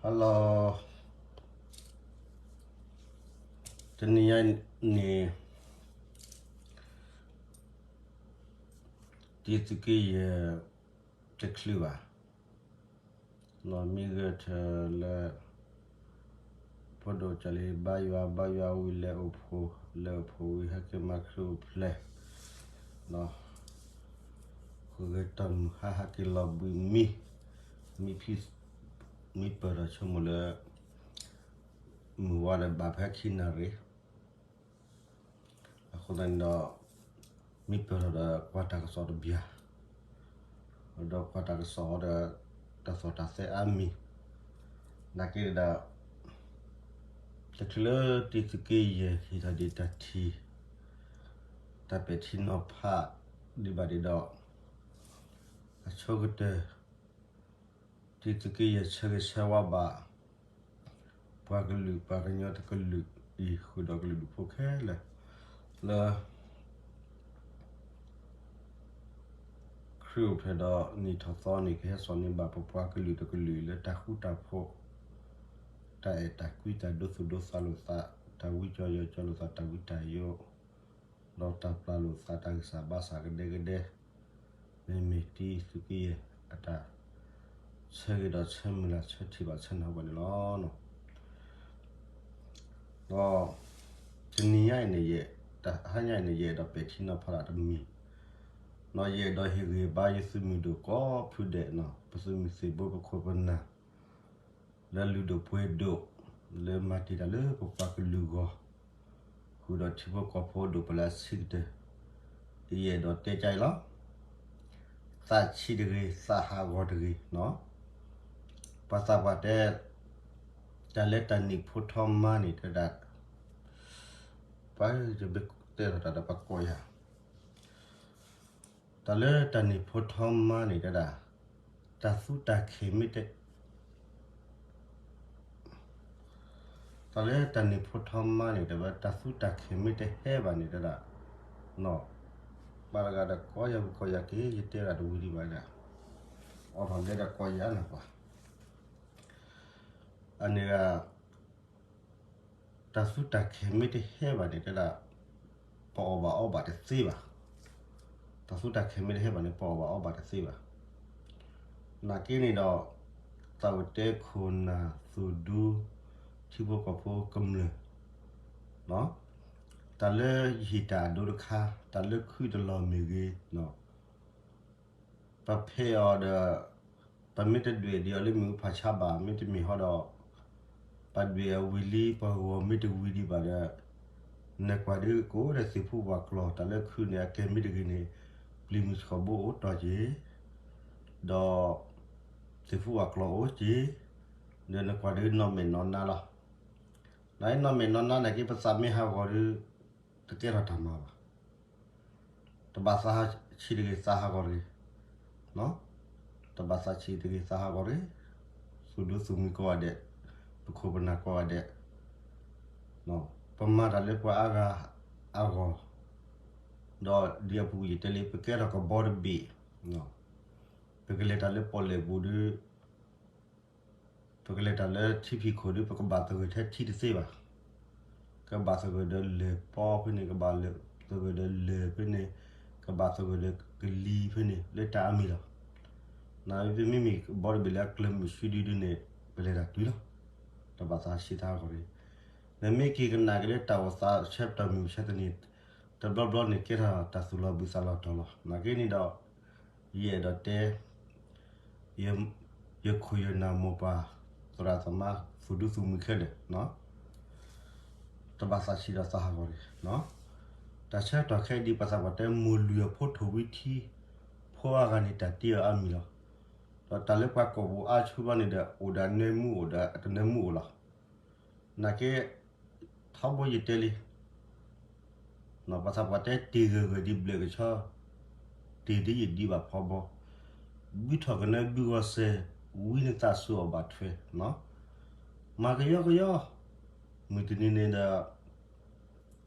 Hello, တနံၤညါန့ၣ် တံၤသုးက့ယဲၢ်တချုးဘၣ်, မ့ၢ်ဂဲၤထၢၣ်လၢ ဖိဒိၣ်ကလံၤ ဘါယွၤ ဘါယွၤဝံၤလဲၤအိၣ်ဖှိၣ်, လဲၤအိၣ်ဖှိၣ်ဝံၤဟဲက့ၤမၤခရံာ်အိၣ်ဖျဲၣ်, ဃုဂဲၤတၢ်မုၢ်ဟါ ဟဲက့ၤလီၤဘှံးမံ, မံဖံ, မံပၢၢ်ထီၣ်ဆိကမိၣ်လၢ မုၢ်ဝါဒီးဘၣ်ဖဲခံနၣ်ရံၣ် အဃိသတးန့ၣ်ဒီး မ့ၢ်ပၢၢ်ထီၣ်ဒီးကွၢ်တၢ်ကစီၣ်တဘျီ, ဒီးကွၢ်တၢ်ကစီၣ်ဒီး တၢ်သီၣ်တၢ်သဲအါမံၤ, နာ်က့ဒီး တချုးလၢတံၤသုးက့ယဲၢ်ဟ့ၣ်ထီၣ်ဒံးတၢ်ထံၣ် တၢ်ပဲာ်ထံနီၤဖးဒံးဘၣ်ဒံးဒီး အဆိကတၢၢ် တံၤသုးက့ယဲၢ်ဆၢဂ့ၤဆၢဝါဘၣ် ပှၤကလုာ်ပှၤကညီတကလုာ်အံၤ ဃုာ်ဒီးကလုာ်ဒူၣ်ဖိခဲလၢာ် လၢ ခရံာ်အိၣ်ဖျဲၣ်ဒီးနံၣ်ထီၣ်သီန့ၣ် ကဟဲစိာ်န့ၢ်ဘၣ်ပပှၤကလုာ်တကလုာ်အံၤလၢတၢ်ဃူတၢ်ဖိး, တၢ်အဲၣ်တၢ်ကွံ တၢ်ဒိသူၣ်ဒိသးလိာ်သး, တၢ်ဝံကၠီယီၤကၠီလိာ်သး, တၢ်ဝံတၢ်ယိး ဒီးတၢ်ပျၢ်လိာ်သး တၢ်ဂံၢ်စၢ်ဘါစၢ်ကဒဲကဒဲ, မ့မ့ၢ်တံၤသုးက့ယဲၢ်အတၢ် ဆၢဂ့ၤဒီးဆၢမုၢ်လၢ်ဆၢထံၣ်ဘၣ်ဆၢနၢ်ဟူဘၣ်န့ၣ်လီၤ. ဒီး တနံၤညါအံၤန့ၣ် ယဲ တဟါညါအံၤန့ၣ် ယအဲၣ်ဒိးပဲာ်ထံနီၤဖးဒၣ်တမံၤ, ဒီးယအဲၣ်ဒိးဟ့ၣ်ဂံၢ်ဘါယသုးမုၢ်ဒိၣ်ကိးဖုဒဲး, ပသုးမုၢ်သ့ၣ်ဘိ ပခိၣ်ပနၢ် လၢလုၢ်ဒိၣ်ပှ့ၤဒိၣ် လၢမၤတ့ၢ်တၢ်လၢပပှၤကလုာ်ဂီၢ်, ဃုာ်ဒီးထံဖိကီၢ်ဖိဒိၣ်ပှၤလၢအဆံးကတၢၢ်, ယအဲၣ်ဒိးတဲကအံၤလီၤ. သးဆံးတဂ့ၤ, သးဟးဂီၤတဂ့ၤ, ပှၤသးပှၢ်တဲ တၢ်လၢတၢ်နံၣ်ဖိထီမါန့ၣ်တဲဒၣ်, ပှၤတဘ့ၣ်တဲထီၣ်တၢ်ဒီးပှၤကိးယၤ တၢ်လၢတၢ်နံၣ်ဖိထီမါန့ၣ်တဲဒၣ်, တၢ်သူတၢ်ခ့ၣ်မ့ၢ်တ တၢ်လၢတၢ်နံၣ်ဖိထီမါန့ၣ် တဲဝဲ တၢ်သူတၢ်ခ့ၣ်မ့ၢ်တဟဲဘၣ်န့ၣ်တဲဒၣ်, ပှၤတဂၤဒီးကိးယၤ ပကိးယၤက့ၤ ယတဲဒၣ်တဝံၤဒံးဘၣ်ဒၣ်, အိးထီၣ်လဲဒီးကိးယၤန့ၣ်ပှၤ အန့ၣ်ဂ့ၤ တၢ်သူတၢ်ခ့ၣ်မ့ၢ်တဟဲဘၣ်န့ၣ်တဲဒၣ်, ပအီၣ်ဘၣ်အီဘၣ်တသ့ဘၣ်. တၢ်သူတၢ်ခ့ၣ်မ့ၢ်တဟဲဘၣ်န့ၣ် ပအီၣ်ဘၣ်အီဘၣ်တသ့ဘၣ်. နာ်က့န့ၣ်ဒီး သးဝဲတဲခိၣ်နၢ်သူၣ်ဒူ ထံဖိကီၢ်ဖိကမျၢၢ် တၢ်လၢယဟ့ၣ်တၢ်အဒိတခါ တၢ်လၢခုၣ်တလီၢ်မ့ၢ်ဂ့ၤ ပဖဲးအီၤဒီး ပမ့ၢ်တဒွဲၣ်ဒံးအီၤလၢမ့ၣ်အူဖးဆါဘၣ် မ့တမ့ၢ်ဟီဒီး ပဒွဲၣ်အဝံၤလံ ပှၤဂီၢ်မ့ၢ်တဝံၤဒံးဘၣ်ဒီး နကွၢ်ဒ်ကအိၣ်ဒီးသ့ၣ်ဖူဝၣ်ကျီၢ် တၢ်လၢခုၣ်န့ၣ် အကဲမ့ၢ်တဂ့ၤန့ၣ် ပျံၤမုၢ်ဆှီၣ်ဘိအိၣ်တီၢ်က့ၤ ဒီး သ့ၣ်ဖူဝၣ်ကျီၢ်အိၣ်က့ၤ ဒီးနကွၢ်ဒ်နီၢ်မဲာ်နီၢ်နါလီၤ. နနီၢ်မဲာ်နီၢ်နါနာ်က့ ပသးမ့ၢ်ဟးဂီၤဒီး တကဲထီၣ်တၢ်မၤဘၣ်. တဘၣ်သးဆံးတဂ့ၤ သးဟးဂီၤတဂ့ၤ, တဘၣ်သးဆံးတဂ့ၤ သးဟးဂီၤတဂ့ၤ, သူၣ်ဒူသူၣ်မှံၤကိးဂၤဒဲး, ပခိၣ်ပနၢ်ကိးဂၤဒဲး, ပမၤတၢ်လၢပှၤအါဂၤအဂီၢ်, ဒီးဒ်အပူၤကွံာ်ယတဲလံ ပကဲထီၣ်ကဘီတဘ့ၣ်, ပကလဲၤတၢ်လၢပီၣ်လဲၣ်ပူၤဒီး ပကလဲၤတၢ်လၢထံဖံးခိၣ်ဒီး ပကဘၣ်သဂၢၢ်ထဲထံတသ့ဘၣ်. ကဘၣ်သဂၢၢ်ဒီးလၢၢ်ပီဖဲန့ၣ်, ကဘၣ်သဂၢၢ်ဒီးလၢၢ်ဖဲန့ၣ်, ကဘၣ်သဂၢၢ်ဒီးကလံၤဖဲန့ၣ် လၢတၢ်အါမံၤလီၤ. နမ့မ့ၢ်ကဘီတဘ့ၣ်လၢအကျၢၤမုာ်ဆူဒုဒုန့ၣ် ပလဲၤတၢ်တုၤလီၤ. တဘၣ်သးဆံးသးဟးဂီၤတဂ့ၤ. နမ့ၢ်က့ၤကနၣ်က့ၤလၢတၢ်အိၣ်သးဆၢကတီၢ်မုၢ်မဆါတနံၤ တဘျီဘျီန့ၣ် ကဲထီၣ်တၢ်သူၣ်လီၤဘှံးသးလီၤတီၤလီၤ. နာ်က့န့ၣ်ဒီး ယအဲၣ်ဒိးတဲ ယခိၣ်ယနၢ်မိၢ်ပၢ် သရၣ်သမါ သူၣ်ဒူသူၣ်မှံၤခဲလၢာ်, တဘၣ်သးဆံးဒီးသးဟးဂီၤတဂ့ၤ. တၢ်ဆၢကတီၢ်ခဲအံၤဒ်ပှၤသးပှၢ်တဲ မိၢ်လုၢ်အဖိထိၣ်ဝံထံ, ဖိအါဂၤန့ၣ်တၢ်တ့အီၤအါမံၤလီၤ. ဒီးတၢ်လၢပှၤကိာ်ပူၤအါဆူဘျီန့ၣ်ဒီး အိၣ်ဒီးအနၢမူအိၣ်ဒီးအတနၢမူအိၣ်လီၤ. နာ်က့ ထီဘိယတဲလံ ပှၤသးပှၢ်တဲတ့ၢ်ဂၢၢ်ဂၢၢ်ဒ်ဘျၢၣ်ကဆီ, တ့ၢ်ဒ်ယဒ်ဘၣ်ဖီဘီ, ဘုထီၣ်ကနၢဘုဂီၢ်စဲၤ, ဝံနသးစူၤအီၣ်ဘၣ်ထွဲ, မၤကယီကယီ, မုၢ်တနံၤန့ၣ်ဒီး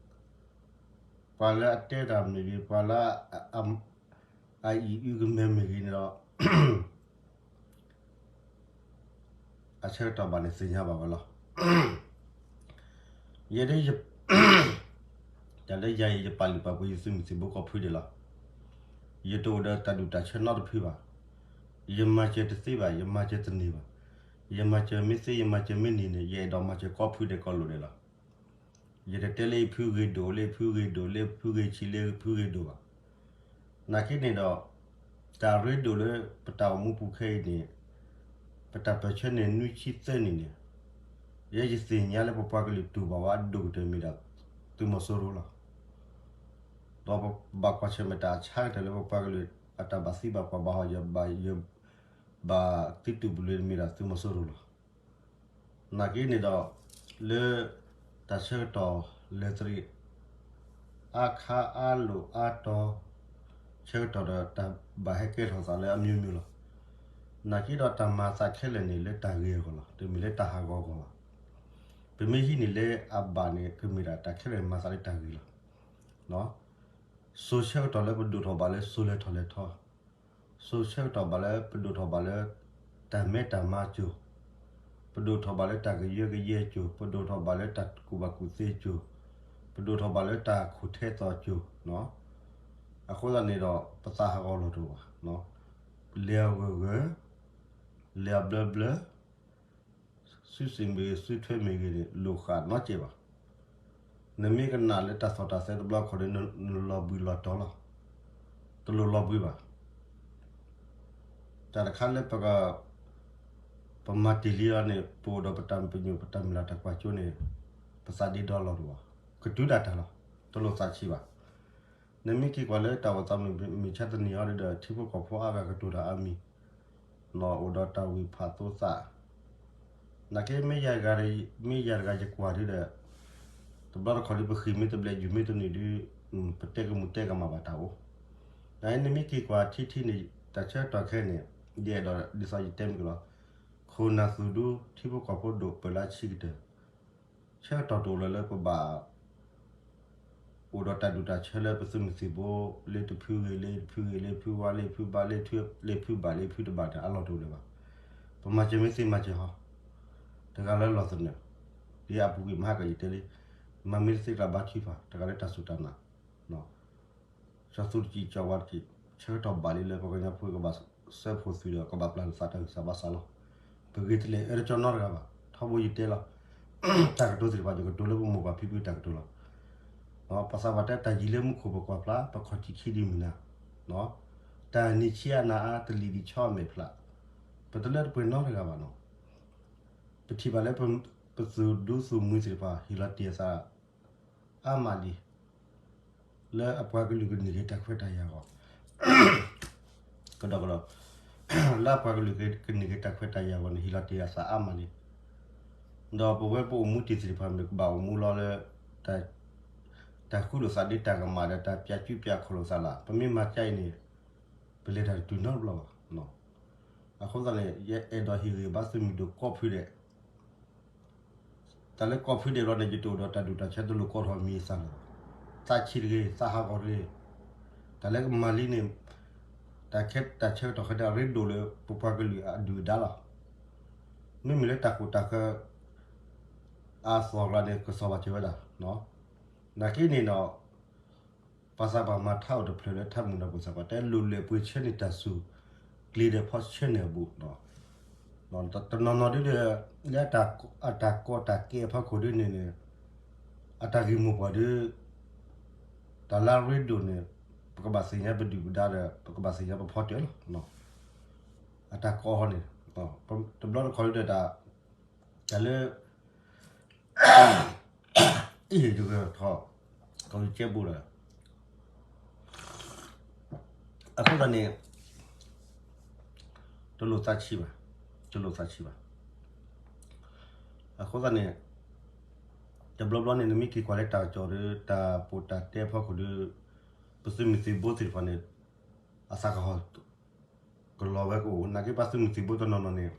ပှၤလၢအတဲတၢ်မ့ၢ်ဂ့ၤ, ပှၤလၢအအံၤအုကမဲမ့ၢ်ဂ့ၤန့ၣ်ဒီး ဆၢကတီၢ်ဘၣ်န့ၣ်သ့ၣ်ညါဘၣ်ဝဲလီၤ. ယဲဒၣ် တၢ်လၢယၤအံၤ ယပာ်လုၢ်ပာ်ပှ့ၤယသုးမုၢ်သံၣ်ဘိကီၢ်ဖုဒဲးလီၤ. ယတအိၣ်ဒီးတၢ်ဒူၣ်တၢ်ဆၢနီတဖုဘၣ်. ယမၤစၢၤတသ့ဘၣ်, ယမၤစၢၤတန့ၢ်ဘၣ်. ယမၤစၢၤမ့ၢ်သ့ ယမၤစၢၤမ့ၢ်န့ၢ်န့ၣ် ယအဲၣ်ဒိးမၤစၢၤကီၢ်ဖုဒဲးကီၢ်လိၤဒဲးလီၤ. ယတတဲလၢယဖုဂ့ၤဒိၣ် လၢယဖုဂ့ၤဒိၣ် လၢယဖုဂ့ၤဆံး လၢယဖုဂ့ၤဒိၣ်ဘၣ်. နာ်က့န့ၣ်ဒီး တၢ်ရ့ဒိၣ်လၢပတၢ်အိၣ်မူပူၤခဲအံၤန့ၣ် ပတၢ်ပၢၢ်ဆၢန့ၣ် နွံဆံသၢနံၣ်န့ၣ် ယဲယသ့ၣ်ညါလၢပပှၤကလုာ်တူၢ်ဘၣ်ဝဲအဒိၣ်ကတၢၢ်မ့ၢ်ဒၣ် သုးမီၤစိရိၤလီၤ. ဒီးပဘၣ်ကွၢ်ဆၢၣ်မဲာ်တၢ်အဆါကတၢၢ်လၢပပှၤကလုာ်အတၢ်ဘၣ်သံဘၣ်ပှၢ်ဘၣ်ဟီၣ် ယဘၣ် ယဘၣ်သုတၢ်ပူၤလၢမ့ၢ်ဒၣ်သုးမီၤစိရိၤလီၤ. နာ်က့န့ၣ်ဒီး လၢတၢ်ဆၢကတီၢ်လၢသရံး အါခါအါလိာ်အါတီၤ ဆၢကတီၢ်ဒီးတၢ်ဘၣ်ဟဲကဲထီၣ်သးလၢအမျိုးမျိုးလီၤ. နာ်က့ဒီးတၢ်မၤသးခဲလၢာ်န့ၣ် လၢတၢ်ဂ့ၤအဂီၢ်လီၤ. တမ့ၢ်လၢတၢ်ဟးဂီၤအဂီၢ်ဘၣ်. ပမ့ၢ်ဟံးန့ၢ်လၢအဘၣ်န့ၣ် ကမ့ၢ်ဒၣ်တၢ်ခဲလၢာ်မၤသးလၢတၢ်ဂ့ၤလီၤ. စိၤဆၢကတီၢ်လၢပဒိၣ်ထီၣ်ဘၣ်လၢစိၤလဲၤထီၣ်လဲၤထီ, စိၤဆၢကတီၢ်ဘၣ်လၢပဒိၣ်ထီၣ်ဘၣ်လၢ တၢ်မဲတၢ်မါစိၤ, ပဒိၣ်ထီၣ်ဘၣ်လၢတၢ်ကယၢကယဲစိၤ, ပဒိၣ်ထီၣ်ဘၣ်လၢတၢ်ကူၣ်ဘၣ်ကူၣ်သ့စိၤ, ပဒိၣ်ထီၣ်ဘၣ်လၢတၢ်ခိၣ်ထဲသိးစိၤ, အဃိသတးန့ၣ်ဒီး ပသးဟးဂီၤလီၤတအိၣ်ဘၣ်. လဲၤအဂၢၢ်ဂၢၢ်, လဲၤအဘျၢဘျၢ, စုစ့ၣ်မ့ၢ်ဂ့ၤ စုထွဲမ့ၢ်ဂ့ၤန့ၣ် လိၣ်ဃာ်နီတစဲးဘၣ်. နမ့ၢ်ကနၣ်လၢတၢ်သီၣ်တၢ်သဲတဘျီတခီၣ်ဒီး နလီၤဘှံးလီၤတီၤလီၤ. တလိၣ်လီၤဘှံးဘၣ်. တၢ်တခါလၢပက ပမၤတ့ၢ်လံလီၤန့ၣ် ပအိၣ်ဒီးပတၢ်ပညိၣ် ပတၢ်မုၢ်လၢ်တၢ်ကွၢ်စိန့ၣ် ပသးဒ့ဒီလီၤတအိၣ်ဘၣ်. ကတုၤဒၣ်တၢ်လီၤ. တလိၣ်သးဆံးဘၣ်. နမ့ၢ်က့ၤကွၢ်လၢတၢ်အိၣ်သးမုၢ်မဆါတနံၤအံၤဒီး ထံဖိကီၢ်ဖိအါဂၤကတိၤတၢ်အါမံၤ, အိၣ်ဒီးတၢ်ဝံၢ်ဖးသိသး, နာ်က့မ့ၢ်ယၤတဂၤ မ့ၢ်ယၤတဂၤယကွၢ်ဒုဒီး တဘျီတခီၣ်ဒု ပဃံၢ်မ့ၢ်တဘျဲး ယုၢ်မ့ၢ်တနုာ်ဒု ပတဲကမူၣ်တဲကမၣ်ဘၣ်တၢ်အိၣ်, နမ့ၢ်က့ၤကွၢ်ထံထံန့ၣ် တၢ်ဆၢကတီၢ်ခဲအံၤန့ၣ် ယအဲၣ်ဒိးဒ်သိးယတဲမ့ၢ်ကလီၤ, ခိၣ်နၢ်သူၣ်ဒူ ထံဖိကီၢ်ဖိဒိၣ်ပၢၢ်လၢအဆံးကတၢၢ် ဆၢကတီၢ်တအိၣ်လၢၤလၢပဘၣ် အိၣ်ဒီးတၢ်ဒူၣ်တၢ်ဆၢလၢပသုးမုၢ်သံၣ်ဘိ လၢတဖုဂ့ၤ လၢတဖုဂ့ၤ လၢဖုဝါ လၢဖုဘါ လၢဖုဘၣ် လၢဖုတဘၣ်န့ၣ် အလီၢ်တအိၣ်လၢၤဘၣ်. ပမၤစၢၤမ့ၢ်သ့မၤစၢၤဟီ, တဂၤလၢလီၢ်သနၢၣ်, ဒ်အပူၤကွံာ်မဟါကယတဲလံ, မၤမ့ၢ်တသ့တၢ်ဘါထုကဖၣ် တဂၤလၢတၢ်စူၢ်တၢ်နာ် ကၠီၤသူတကံၢ် ကၠီၤဝါတကံၢ် ဆၢကတီၢ်ဘၣ်လံလၢပှၤကညီဖိကဘၣ်စၢဖှိၣ်သုးဒီး ကဘၣ်ပျၢ်လိာ်သးတၢ်ဂံၢ်စၢ်ဘါစၢ်လီၤ. ပဂ့ၤတလဲၤအၢတကၠီနီတဂၤဘၣ်. ထီဘိယတဲလီၤ, တၢ်ကတိၤသ့ၣ်တဖၣ် ယကတိၤလၢပမိၢ်ပၢ်ဖံဖုတၢ်ကတိၤလီၤ. ပှၤသးပှၢ်တဲ တၢ်ယံၤလၢမူခိၣ်ပကွၢ်ဖျါ ပခီၣ်ထံးခံဒံးမုၢ်နၤ, တၢ်နံၤဆံးအနၤအါ တလံၤဒံးဆီအမဲာ်ဖျး, ပတလၢတပှဲၤနီတဂၤဘၣ်နီၤ. ပထံၣ်ဘၣ်လၢ ပသုးဒူသုးမုၢ်သ့ၣ်တဖၣ် ဟ့ၣ်လီၤတ့ၢ်အသး အါမးလံ, လၢအပှၤကလုာ်ကန့ၢ်က့ၤတၢ်ခွဲးတၢ်ယာ်အဂီၢ်, ကဒီးကဒီး, လၢအပှၤကလုာ်ကန့ၢ်က့ၤတၢ်ခွဲးတၢ်ယာ်အဂီၢ်န့ၣ် ဟ့ၣ်လီၤတ့ၢ်အသးအါမးလံ. ဒီးပဝဲပအိၣ်မူတ့ၢ်သ့ၣ်တဖၣ် မ့ၢ်ကဘၣ်အိၣ်မူလီၤလၢ တၢ်ဃုလိာ်သးဒ်တၢ်ကမၣ်ဒီး တၢ်ပျးစုပျးခီၣ်လိာ်သးလၢ်, ပမ့ၢ်မၤကါအံၤန့ၣ် ပလဲၤတၢ်တတုၤနီတဘျီဘၣ်. အဃိသတးန့ၣ် ယအဲၣ်ဒိးဟ့ၣ်ဂံၢ်ဘါသုးမုၢ်ဒိၣ်ကီၢ်ဖုဒဲး, တၢ်လၢကီၢ်ဖုဒဲးဘျီန့ၣ် ယတအိၣ်ဒီးတၢ်ဒူၣ်တၢ်ဆၢ တလိၣ်ကိးထီၣ်မံၤအသးလၢၤဘၣ်. သးဆံးတဂ့ၤ သးဟးဂီၤတဂ့ၤ, တၢ်လၢကမၤလံန့ၣ် တၢ်ဆၢကတီၢ်ခဲအံၤ အရ့ဒိၣ်လၢပပှၤကလုာ်အဒုၣ်အဒါလီၤ. မ့မ့ၢ်လၢတၢ်ကိၢ်တၢ်ဂီၤ အသီၣ်ကျါန့ၣ် ကစီၣ်ဘၣ်စၢၤဝဲဒၣ်, နာ်က့န့ၣ်ဒီး ပှၤသးပှၢ်မၤထါအိၣ်တဖျၢၣ်လၢထါမုၢ်ဒီး ပှၤသးပှၢ်တဲ လိၣ်လၢပှ့ၤဆၢန့ၢ်တၢ်စူၢ် ကျ့ၤဒီးဖီဆၢန့ၢ်အဘူး, တနီၤနီၤဒ်ဒီး လၢအတၢ်ကီတၢ်ခဲအဖီခိၣ်ဒ်န့ၣ်န့ၣ် အတၢ်ဂ့ၢ်မိၢ်ပှၢ်ဒီး တၢ်လၢအရ့ဒိၣ်န့ၣ် ပကဘၣ်သ့ၣ်ညါပဒုၣ်ပဒါဒီး ပကဘၣ်သ့ၣ်ညါပဖီတၢၣ်လီၤ. အတၢ်ကီန့ၣ် တဘျီတခီၣ်ဒ်ဒီး တၢ်လၢ အံၤတဂၤထီၣ် ကီၢ်ကၠဲဘူးဒီး အဃိသတးန့ၣ် တလိၣ်သးဆံးဘၣ်, တလိၣ်သးဆံးဘၣ်. အဃိသတးန့ၣ် တဘျီဘျီန့ၣ် နမ့ၢ်က့ၤကွၢ်လၢတၢ်ကစီၣ်ဒီး တၢ်ပိာ်တၢ်တဲအဖီခိၣ်ဒီး ပသုးမုၢ်သံၣ်ဘိသ့ၣ်တဖၣ်န့ၣ် အသးကဟီၣ် ကလီၤဝဲကအိၣ် နာ်က့ပသုးမုၢ်သံၣ်ဘိတနီၤနီၤန့ၣ်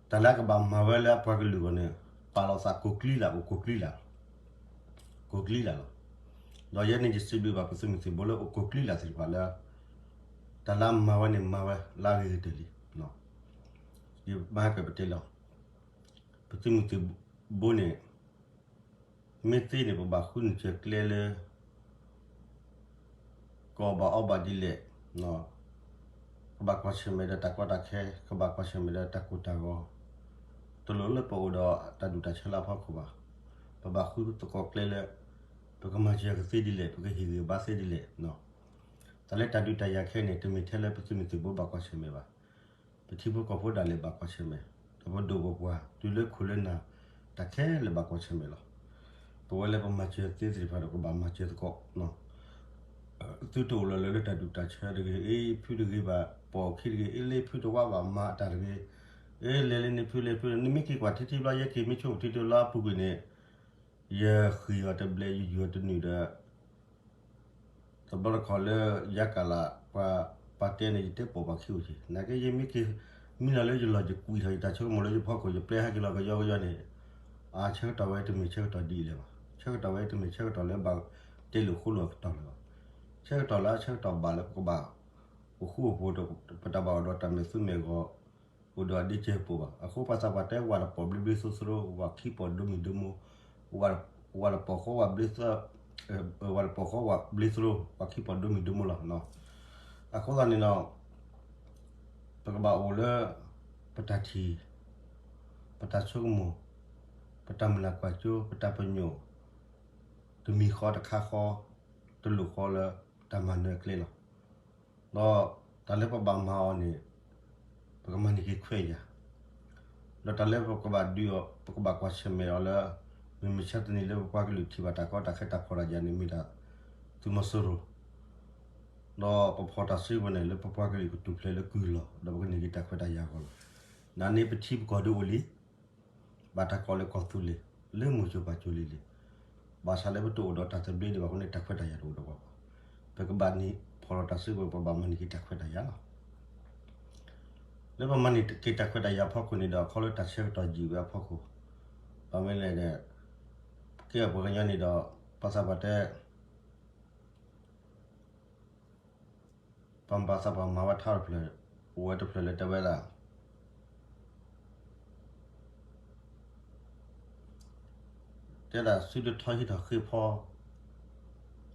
တၢ်လၢအကဘၣ်မၤဝဲလၢအပှၤကလုာ်အဂီၢ်န့ၣ် ပာ်လီၤသးကိးကျံလၢ် အိၣ်ကိးကျံလၢ်, ကိးကျံလၢ်လီၤ. ဒီးယဲန့ၣ်ယစံးဘျုးဘၣ်ပသုးမုၢ်သံၣ်ဘိလၢအိၣ်ကိးကျံလၢ်သ့ၣ်တဖၣ်လၢ တၢ်လၢအမၤဝဲန့ၣ် မၤဝဲလၢအဂ့ၤကတၢၢ်လံ. ယဘၣ်ဟဲက့ၤပတဲလီၤ. ပသုးမုၢ်သံၣ်ဘိန့ၣ် မ့ၢ်သ့န့ၣ် ပဘၣ်ဃုနုာ်စၢၤကျဲလၢ ကအီၣ်ဘၣ်အီဘၣ်ဒ်လဲၣ်, ကဘၣ်ကွၢ်ဆၢၣ်မဲာ်ဒီးတၢ်ကီတၢ်ခဲ, ကဘၣ်ကွၢ်ဆၢၣ်မဲာ်ဒီးတၢ်ကိၢ်တၢ်ဂီၤ, တလိၣ်လၢပအိၣ်ဒီးတၢ်ဒူၣ်တၢ်ဆၢလၢအဖီခိၣ်ဘၣ်. ပဘၣ်ဃုသကိးကျဲလၢ ပကမၤစၢၤကသ့ဒ်လဲၣ်, ပကဟ့ၣ်ဂံၢ်ဘါသ့ဒ်လဲၣ်. တၢ်လၢတၢ်ဒုးတၢ်ယၤခဲအံၤန့ၣ် တမ့ၢ်ထဲလၢပသုးမုၢ်သံၣ်ဘိဘၣ်ကွၢ်ဆၢၣ်မဲာ်ဘၣ်. ပထံဖိကီၢ်ဖိဒၣ်လဲာ်ဘၣ်ကွၢ်ဆၢၣ်မဲာ်, ဒီးပဒိၣ်ပပှၢ် တုၤလၢခိၣ်လၢနၢ် တၢ်ခဲလၢာ်ဘၣ်ကွၢ်ဆၢၣ်မဲာ်လီၤ. ပဝဲလၢပမၤစၢၤသ့သ့ၣ်တဖၣ်ဒီး ပဘၣ်မၤစၢၤသကိး သုတအိၣ်လီၤလၢတၢ်ဒူၣ်တၢ်ဆၢတဂ့ၤ, အ့ ဖုတဂ့ၤဘၣ်, ပိာ်အခံတဂ့ၤ, အ့ လၢဖုတဝါဘၣ်မၤအတၢ်တဂ့ၤ, အ့ လဲၤလၢန့ၣ်ဖုလဲၤဖု, နမ့ၢ်က့ၤကွၢ်ထံထံဘျီ ယဲက့ၤမ့ၢ်ဆိကမိၣ်ထံထံလၢအပူၤကွံာ်န့ၣ်, ယဃံးအီၤတဘျဲၣ် ယယူၤအီၤတနုာ်ဒီး တဘျီတခီၣ်လၢယၤကလး ပှၤပာ်တဲန့ၣ် ယတဲပိာ်ပှၤခံအိၣ်က့ၤ, နာ်က့ယမ့ၢ်က့ၤ မံလီၤလၢယလီၢ် ယကွံာ်ထီၣ်ယတၢ်ဆိကမိၣ်လၢယဖီခိၣ် ယပျဲဟဲက့ၤလီၤကယီကယီန့ၣ်, အါ ဆၢကတီၢ်ဝဲတမ့ၢ်ဆၢကတီၢ်ဒ်အံၤလၢၤဘၣ်. ဆၢကတီၢ်ဝဲတမ့ၢ်ဆၢကတီၢ်လၢဘၣ်တဲလိာ်ဃိလိာ်အကတီၢ်လၢၤဘၣ်. ဆၢကတီၢ်လၢဆၢကတီၢ်ဘၣ်လၢပကဘၣ်အိၣ်ဃူအိၣ်ဖိး, ပတၢ်ဘၣ်အိၣ်ဒီးတၢ်မဲာ်သူမဲာ်ဂီၤ အိၣ်ဒီးအဒ့ကၢၤပူၤဘၣ်. အဃိပှၤသးပှၢ်တဲ ဝၣ်တပီၢ်ဘျ့ဘျ့သိသိ, ဝၣ်ခံပီၢ်ဒိမံၤဒိမိၢ်, ဝၣ်တပီၢ်ဃီဝၣ်ဘျ့သ ဝၣ်တပီၢ်ဃီဝၣ်ဘျ့သိ, ဝၣ်ခံပီၢ်ဒိမံၤဒိမိၢ်လီၤ. အဃိသတးန့ၣ်ဒီး ပကဘၣ်အိၣ်လၢ ပတၢ်ထံၣ်, ပတၢ်ဆိကမိၣ်, ပတၢ်မုၢ်လၢ်ကွၢ်စိ, ပတၢ်ပညိၣ်, တမံၤဃီတခါဃီ, တလိၣ်ဃီလၢတၢ်မၤနၢၤအကျဲလီၤ. ဒီးတၢ်လၢပဘၣ်မၤအီၤန့ၣ် ပကမၤန့ၢ်က့ၤခွဲးယာ်, ဒီးတၢ်လၢပကဘၣ်ဒုးအီၤ ပကဘၣ်ကွၢ်ဆၢၣ်မဲာ်အီၤလၢ မုၢ်မဆါတနံၤလၢပပှၤကလုာ်ထံၣ်ဘၣ်တၢ်ကီတၢ်ခဲတၢ်ဖှီၣ်တၢ်ယာ်န့ၣ် မ့ၢ်ဒၣ်သုးမီၤစိရိၤ, ဒီးပဖီၣ်တၢ်စုကဝဲၤန့ၣ် လၢပပှၤကလုာ်ကထူၣ်ဖျဲးလၢကုၢ်လီၤ, ဒီးပကန့ၢ်က့ၤတၢ်ခွဲးတၢ်ယာ်အဂီၢ်လီၤ. နၤန့ၣ်ပထံပကီၢ်ဒုးအိၣ်လံ ဘၣ်တၢ်ကိးလၢကီၢ်သူလ့ၤ, လၢမိၢ်စိၤပၢ်စိၤလံၤလံၤ, ဘၣ်ဆၣ်လၢပတအိၣ်ဒီးတၢ်သဘျ့ဒံးဘၣ်အဃိန့ၣ် တၢ်ခွဲးတၢ်ယာ်တအိၣ်ဒီးပှၤဘၣ်. ပကဘၣ်န့ၢ်ဖီၣ်လီၤတၢ်စုကဝဲၤ ပဘၣ်မၤန့ၢ်က့ၤတၢ်ခွဲးတၢ်ယာ်လီၤ. လၢပမၤန့ၢ်က့ၤတၢ်ခွဲးတၢ်ယာ်အဖီခိၣ်န့ၣ်ဒီး ခီလၢတၢ်ဆၢကတီၢ်ယံာ်ဝဲအဖီခိၣ်, ဘၣ်မနုၤလဲၣ်န့ၣ် ကဲပှၤကညီန့ၣ်ဒီး ပှၤသးပှၢ်တဲ ပှၤသးပှၢ်မၤဝဲထါတဖျၢၣ်, အိၣ်ဝဲတဖျၢၣ်လၢတဲဝဲဒၣ် တဲဒၣ်စုတထီဟံးထီၣ်ဃ့ဖီ,